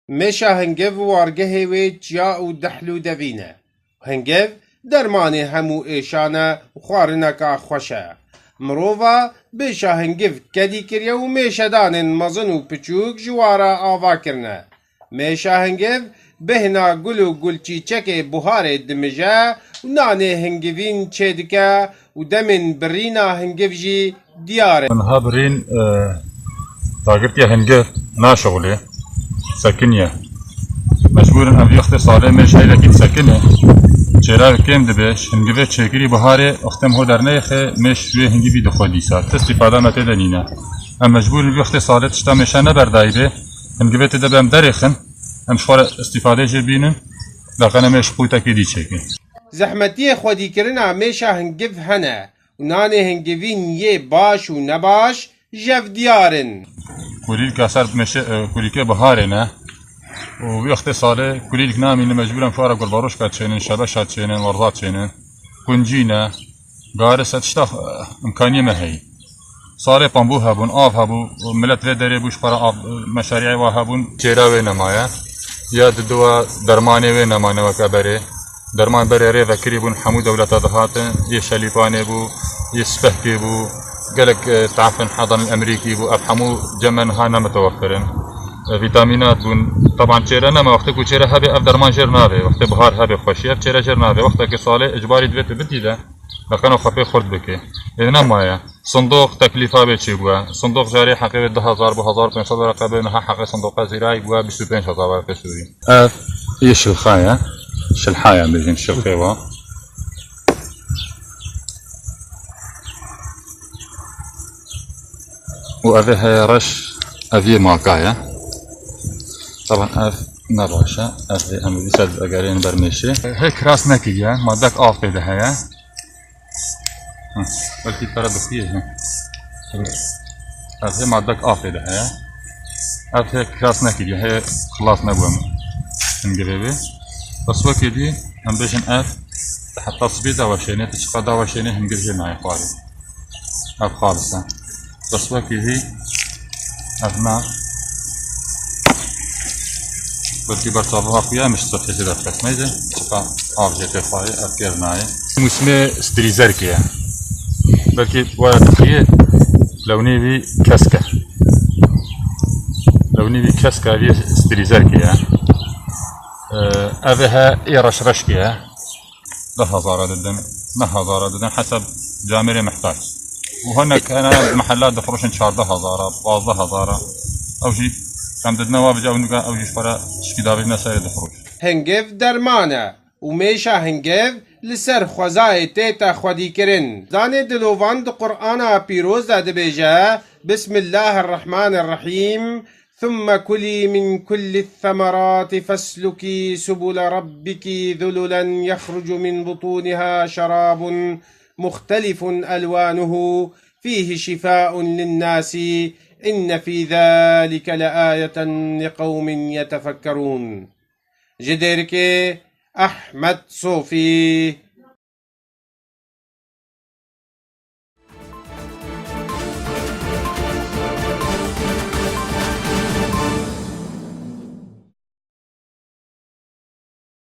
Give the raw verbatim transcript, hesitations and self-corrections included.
Mêşa hingiv wargehê wê çiya û dehl û devî ne. Hingiv dermanê hemû êşan e û xwarineka xweş e. Mirova bêşa hingiv kedî kiriye û mêşedanên mezin û piçûk ji wa re ava kirine. Mêşa hingiv bêhna gul û gulçîçekê buharê dimije û nanê hingivîn çêdike û demên birîna hingiv jî diyar e. Niha birîn, e, dagirtiya hingiv naşixulê, sekiniye. Mecbûr in em vî wextê salê mêş heylekî disekine. Çêra kêm dibe, hingivê çêkirî buharê, wextê em ho derneyê xê, mêş wê hingivî dixwe dîsa. Ti îstîfade me tê de nîne. Em mecbûr in vî wextê salê tişta mêşe neberdayî bê, hingivê tê de be em derêxin, em ji xwe re îstîfadeyê jê bînin, deqene mêş qûtekê dî çêkin. Zehmetiyê xwedîkirina mêşa hingiv hene û nanê hingivîn yê baş û nebaş jev diyar in. Kulîlka ser meşe-, e, kulîlkê biharê ne û wî wextê salê kulîlk namîne, mecbûr em xwe re gulbaroşka çênin, şebeşa çênin, werza çênin, kuncî ne, garis e, tişta, e, imkaniyê me heyî. Salê pambû hebûn, av hebû, milet vê derê bû ji xwe re av, meşarîyê wa hebûn. Çêra wê nemaye. Ya di diwa dermanê wê nemane weke berê. Derman berê rê vekirî bûn, hemû dewleta dihatin. Yê şelîpanê bû, yê spehkê bû. Gelek, e, tafin hedan Emerîkî bû. Ev hemû cem me niha nemitewefir in. E, vîtamînat bûn. Teban çêre nema. Wextê ku çêre hebe ev derman jêr navê. Wextê bihar hebe xweşî ev çêre jêr navê. Wexteke salê icbarî divê tu bitî de. Deqena xwe pê xurt bike. Ê nemaye. Sindoq teklîfa bê çêbûye. Sindoq carê heqê wê du hezar bû, hezar û pênc sed wereqe bû, niha heqê sindoqa zîrayî bûye bîst û pênc hezar wereqê Sûrî. Ev yê şilxa ye. Şilha ye bêjin, şilxê wa. Û ev ê heye reş, ev yê maka ye. Taban ev ne baş e. Ev ê em dîsa egerên ber mêşê. Hê kiras nekiriye, madek av pê de heye. Hı. Belkî pere bixiyê, hı. Ev hê madek afê de heye. Ev hê kiras nekiriye, hê xilas nebûye hingirê wê. Bes wekî dî, em bêjin ev, heta sibê daweşêne, tu çiqa daweşêne hingir jê nayê xwarê. Ev xalis e. Bes wekî dî, ev na. Belkî berçavka xuya em ji sifrê derxist neyde. Çiqa av jê tê xwarê, ev kêr nayê. Mûsimê strîzerkê ye. Belkî were dixiyê lewnê wî kesk e. Lewnê wî kesk e, vî strîzerkê ye. Ee, ev he ê reşreşkê ye. Deh hezara didin, neh hezara didin, heseb camêrê mihtac. Û hinek hene mehella difroşin çardeh hezara, pazdeh hezara. Ew jî em didine wa bica ew nika ew jî ji xwe re tişkî davêjine serê difroş. Hingiv derman e û mêşa hingiv li ser xwezayê tête xwedîkirin. Zanê Dilovan di Qur'ana Pîroz de dibêje, Bismillahirrahmanirrahîm. ثم كلي من كل الثمرات فاسلكي سبل ربك ذللا يخرج من بطونها شراب مختلف ألوانه فيه شفاء للناس إن في ذلك لآية لقوم يتفكرون. Ji Dêrikê Ehmed Sofî.